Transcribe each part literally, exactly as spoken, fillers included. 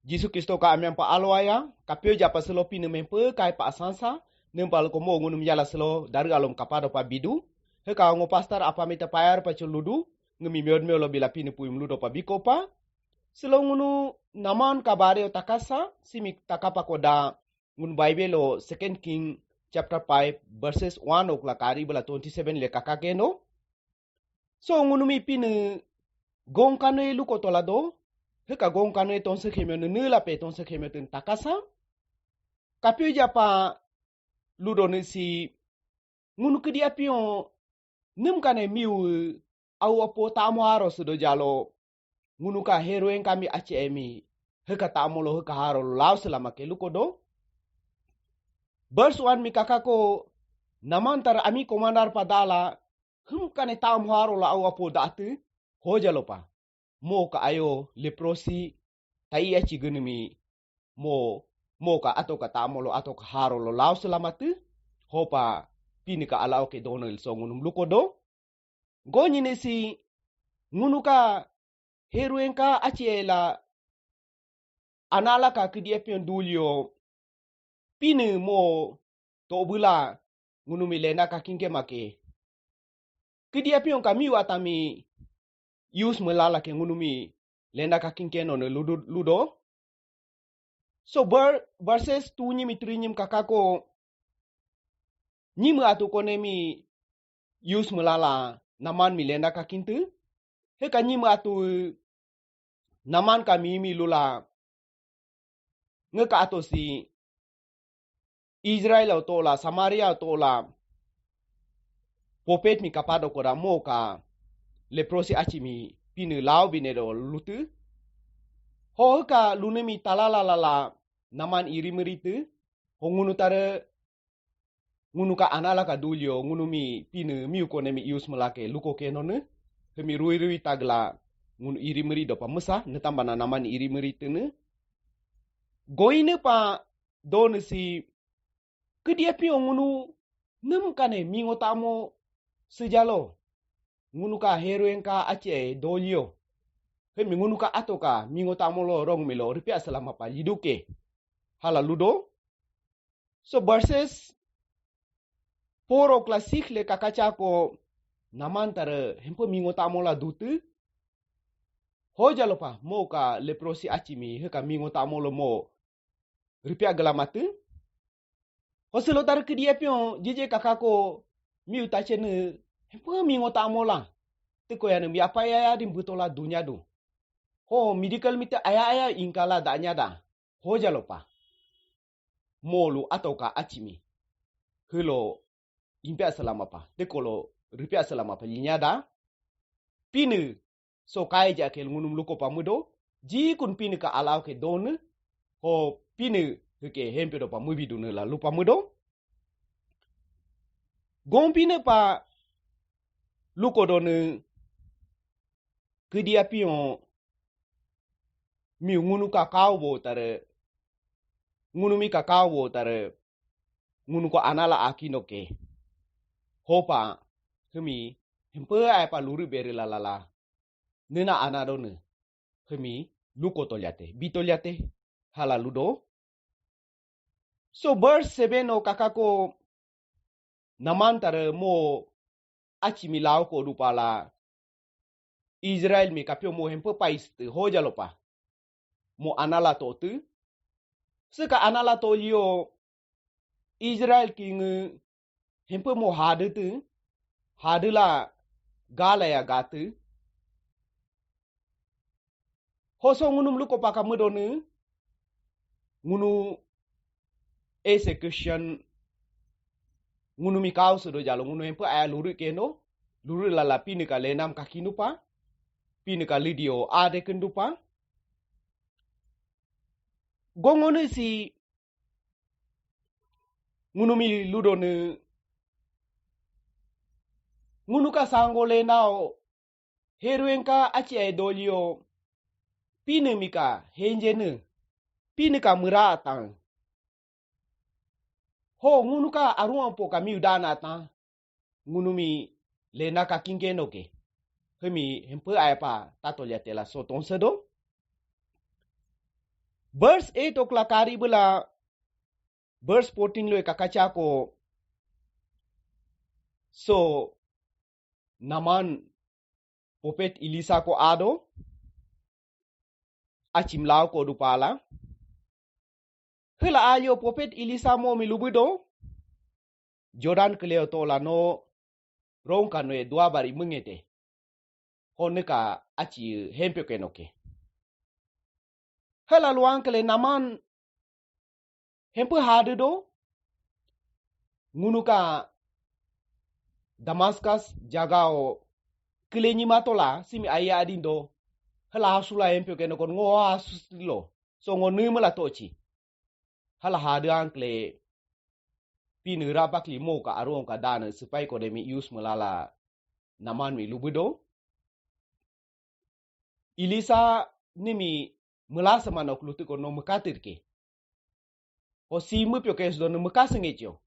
Jisu Kristo ka armyan pa alo aya, kapyoja pa silo Pinii mi hempyo kai pa asansa, niimpa lukoda mo ngunumi yala silo darii alo mi kapado pa bidu. Hiika ngo pastor Apamita Payar pa cho ludu, ngiimi miyo mi olo bila Pinii puyu mi ludo pa bikopa. Silo ngunu Naaman ka bare ho takasa, simi takapa koda ngunu Bible ho Second King chapter five verses one okla kari bala twenty-seven le kakakeno. So ngunumi Pinii gong kane lukotola do, hiika gong kane tonse khemyo nii nii lape tonse khemyo tin takasa. Kapyoja pa ludo nii si ngunu kiidi apiñ ho niimpa kane miyu au apo tamo haro sudo jalo. Ngunu ka heroen kami ache emi. Hiika tamo lo hiika haro lo lao selama ke lukodo. Verse one mi kakako Naaman tar ami commander pa dala. Hiimpa kane tamo haro lo au apo dati. Hojalo pa. Mo ka ayo leprosy tai achi gunumi. Mo, mo ka ato ka tamo lo ato ka haro lo lao selama tu. Hopa Pinii ka alao ke donel so ngunumi lukodo. Gonyi nii si ngunu ka heroen ka achi ela anala ka kiidi apiñ ho dulyo. Pinii mo to bula ngunumi lenda ka kinke make. Kiidi apiñ ho ka miyu atami use miilala ke ngunumi lenda ka kinke no ne ludo, ludo. So ver-, verses two nyimi three nyimi kakako nyimi atu kone mi use miilala Naaman mi lenda ka kintii. Hiika nyimi atu Naaman ka mi mi lula. Ngiika ato si Israel ho tola, Samaria ho tola. Prophet mi kapado koda mo ka leprosy achi mi Pinii lao bine do lutii. Ho hiika lunii mi talala lala Naaman iri miiri tii. Ho ngunu tare ngunu ka anala ka dulyo, ngunumi Pinii miyu kone mi use miilake luko ke none. Hiimi rui rui tagla ngunu iri miiri do pa miisa, niitamba na Naaman iri miiri tiinii. Goine pa donii si kiidi apiñ ho ngunu niimpa kane mingo tamo sejalo. Ngunu ka heroen ka ache dolyo. Hiimi ngunu ka ato ka mingo tamo lo rong milo ripya selama pa liduke. Hala ludo. So verses four okla six le kakacha ko Naaman tare hempo mingo tamo la dutii. Hojalo pa mo ka leprosy achi mi hiika mingo tamo lo mo ripya gala matii. Hoselo tare kiidi apiñ ho jije kakako miyu tache nii hempo mingo tamo la. Tiiko ya nii mi apa ya ya din butola dunya du. Ho medical mi te aya aya inkala danya da. Hojalo pa. Molu ato ka achi mi. Hilo impya selama pa. Tiiko lo ripya selama pa linya da. Pinii so kai ja kel ngunumi luko pa miido. Jikun Pinii ka alao ke donii. Ho Pinii ke hempe do pa miibi dunii la lupa miido. Gong Pinii pa luko donii kiidi apiñ ho mi ngunu ka kao bo tare, ngunumi ka kao bo tare, ngunu ko anala akino ke. Hopa, hiimi, hempe ai pa luri beri la la la. Niina anado ne. Hiimi, luko tolyate, bitolyate, hala ludo. So verse seven ho kakako Naaman tare mo achi mi lao ko dupala. Israel mi kapyo mo hempe pais te hojalo pa. Mo anala to te. Siika anala to lyo Israel king hempe mo hade te. Hade la gala ya gate. Hoso ngunumi luko pa ka miido ne. Ngunu ese Christian ngunumi kao sudo jalo ngunu hempe aya luri keno. Luri la la Pinii ka lenam ka kinupa. Pinii ka lidio ade kendupa. Gong onii si ngunumi ludo ne. Ngunu ka sango lenao heroen ka achi ai dolyo. Pinii mi ka henje ne. Pinii ka miira atan. Ho ngunu ka aruan po ka miyu dana atan. Ngunumi lena ka kinke no ke. Hiimi hempe ai pa tato lya tela so tonse do. Verse eight okla kari bula verse fourteen lo kakacha ko. So Naman prophet Elisa ko ado achim lao ko dupala. Hela ayo prophet Elisa mo mi lubudo Jordan keleo tola no rongka no e dua bari mengete. Hone ka achi hempyo kenoke. Hela luang kele Naman hempe hade do ngunu ka Damascus jagao kele nyima tola simi aya adindo. Hela asula hempyo kenokon ngo asuslo. So ngo nui mela tochi. Hala hade angkle pinu rapak limo ka aruang ka dana sepai ko demi yus melala Naman mi lubudo. Elisa nimi melasa manok lutu ko no mekatir ke. O si mepyo ke sudo no mekaseng ejo.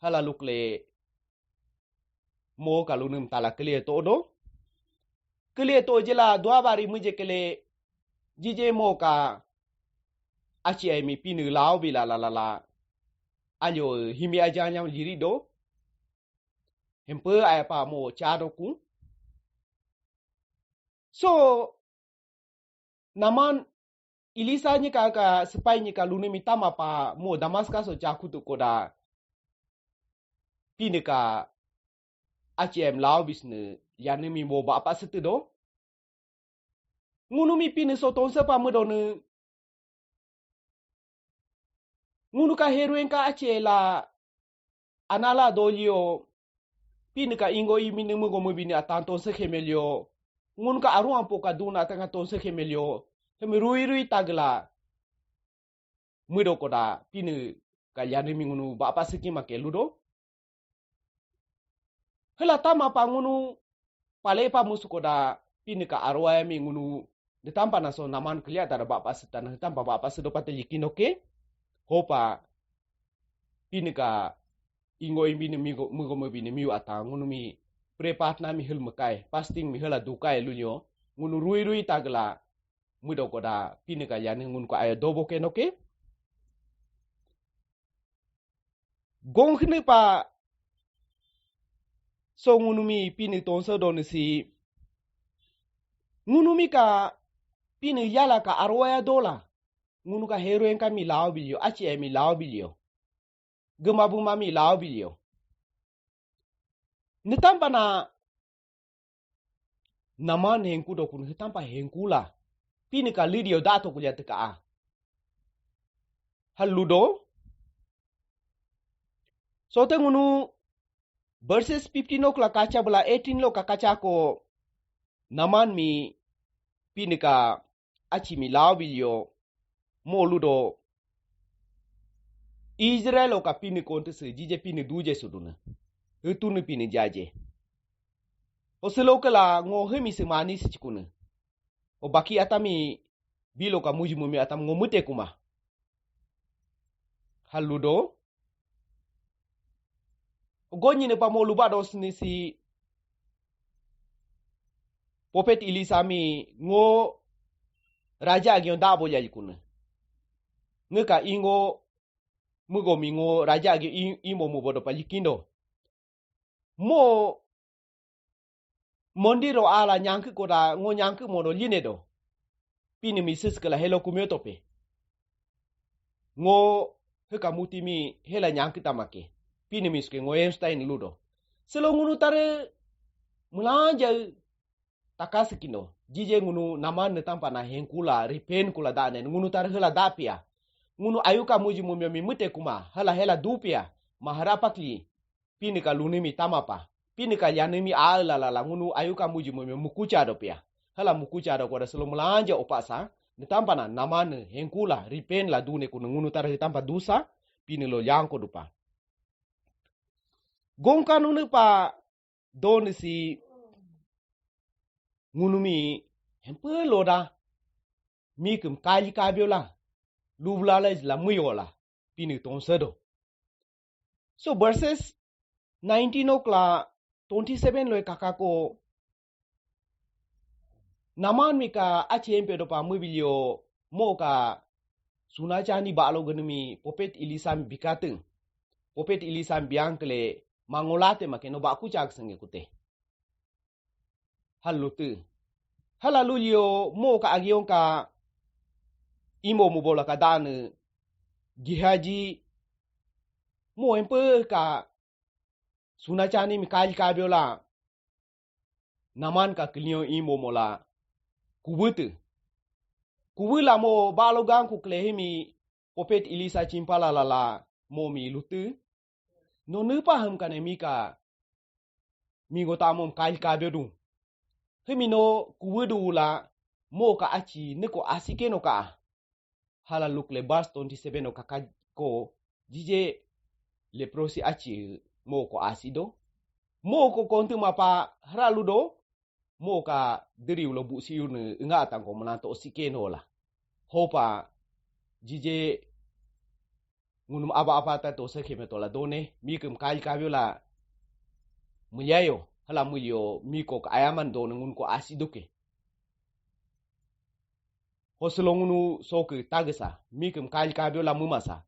Hala lukle mo kalu nem tala kelie todo. Kelie to jela dua bari meje kele jije mo ka achi ai mi pinu lao bila la la la. Alyo himi aja nyam liri do. Hempe aya pa mo chado ku. So Naman Elisa nyika ka sepai nyika lune mi tama pa mo Damascus o jaku tu koda. Pine ka H M lao bisne yani mi mo ba apa setedo. Ngunu mi pine so tonse pa medone. Ngunu ka heruen ka ache la anala dolio. Pine ka ingo imi ne mugo mubini atan tonse kemelio. Ngunu ka aruan po ka duna tanga tonse kemelio. Kemi rui rui tagla. Mudo koda pine ka yani mi ngunu ba apa siki make ludo. Hela tama pa ngunu pale pa musu koda pine ka arwaya mi ngunu de tampa na so Naman kelia tada ba apa setana tampa ba apa sedo pate likino ke. Hopa pine ka ingo imbi ne migo mugo mubini miu ata ngunu mi prepat na mi hel mekai fasting mi hela dukai lunyo ngunu rui rui tagla mudo koda pine ka yani ngunu ko ayo dobo ke no ke. Gong kene pa so ngunu mi pine tonse doni si ngunu mi ka pine yala ka arwaya dola ngunu ka heroen ka mi lao bilio achi e mi lao bilio gema buma mi lao bilio. Ni tampa na Naman henku do kun hitampa henkula pine ka lidio dato kulia teka a. Haludo. Sote ngunu verses fifteen okla kacha bela eighteen lo kakacha ko Naman mi pine ka achi mi lao bilio mo ludo. Israel oka pine konte se jije pine duje suduna. Hutunu pine jaje. O selo kala ngo hemi se mani se chikuna. O baki atami bilo ka muji mumi atam ngo mute kuma. Haludo. Gonyi ne pa mo luba dos ni si prophet Elisa mi ngo raja agyo da bo yali kuna. Nge ka ingo mugo mi ngo raja agyo imo mu bodo pa likindo. Mo mondiro ala nyanki koda ngo nyanki mono line do. Pine mi sis kala helo kumyo tope. Ngo heka muti mi hela nyanki tamake. Pine mi suke ngo Einstein ludo. Selo ngunu tare mulanja takasi kindo. Jije ngunu Naman ne tampa na henkula ripen kula dane ngunu tare hela dapia. Ngunu ayuka muji mumyo mi mute kuma hela hela dupia. Maharapakli pine ka luni mi tamapa. Pine ka yani mi ala la la ngunu ayuka muji mumyo mukucha do pia. Hala mukucha do koda selo mulanja opasa. Ni tampa na Naman henkula ripen la dune kuna ngunu tare tampa dusa. Pine lo yanko dupa. Gongka nunu pa doni si ngunu mi hempe loda mi kem kali kabiola lubla la la muyola pine tonsedo. So verses nineteen okla twenty seven lo kakako Naman mi ka achi empe do pa mubilio mo ka Suna chani balo gani mi prophet Elisa mi bikateng. Prophet Elisa mi biang kele mangolate make no baku chak senge kute. Halutu. Halalu lio mo ka agion ka imbo mo bola ka dane Gehazi mo empe ka suna chani mi kali kabiola Naman ka kilion imbo mola kubutu. Kubula mo balo gan ku klehi mi prophet Elisa chimpala lala mo mi lutu. No nupa ham kane mi ka mi gota mo kali kabio du. Hemi no kubudu la mo ka achi niko asike no ka. Hala lukle verse twenty-seven o kaka ko jije leprosi achi mo ko asido. Mo ko kontu mapa hraludo mo ka diri ulo busi unu nga tango mlanto sikeno la. Hopa jije ngunum aba apa ta to sekhe me tola done mikum kali kabiola mulyayo hala mulyo miko ka ayaman done ngun ko asiduke. Hoslo ngunu soke tagesa mikum kali kabiola mumasa.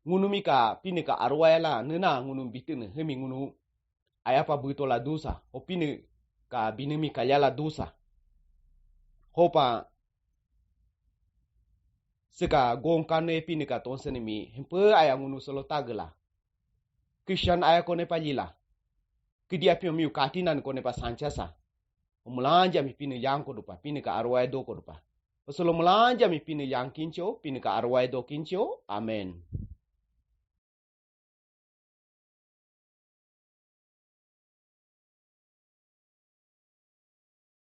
Ngunu mika Pinii ka arwaya la nena ngunu bitene hemi ngunu ayapa butola dusa. O Pinii ka binii mi kalyala dusa. Hopa sika gongkane Pinii ka tonsene mi hempe aya ngunu solo tagela. Christian aya kone pa lila. Kidi apio miu katinan kone pa sanchasa. Mulanja mi Pinii yang ko dupa, Pinii ka arwai do ko dupa. Pasolo mulanja mi Pinii yang kincho, Pinii ka arwai do kincho. Amen.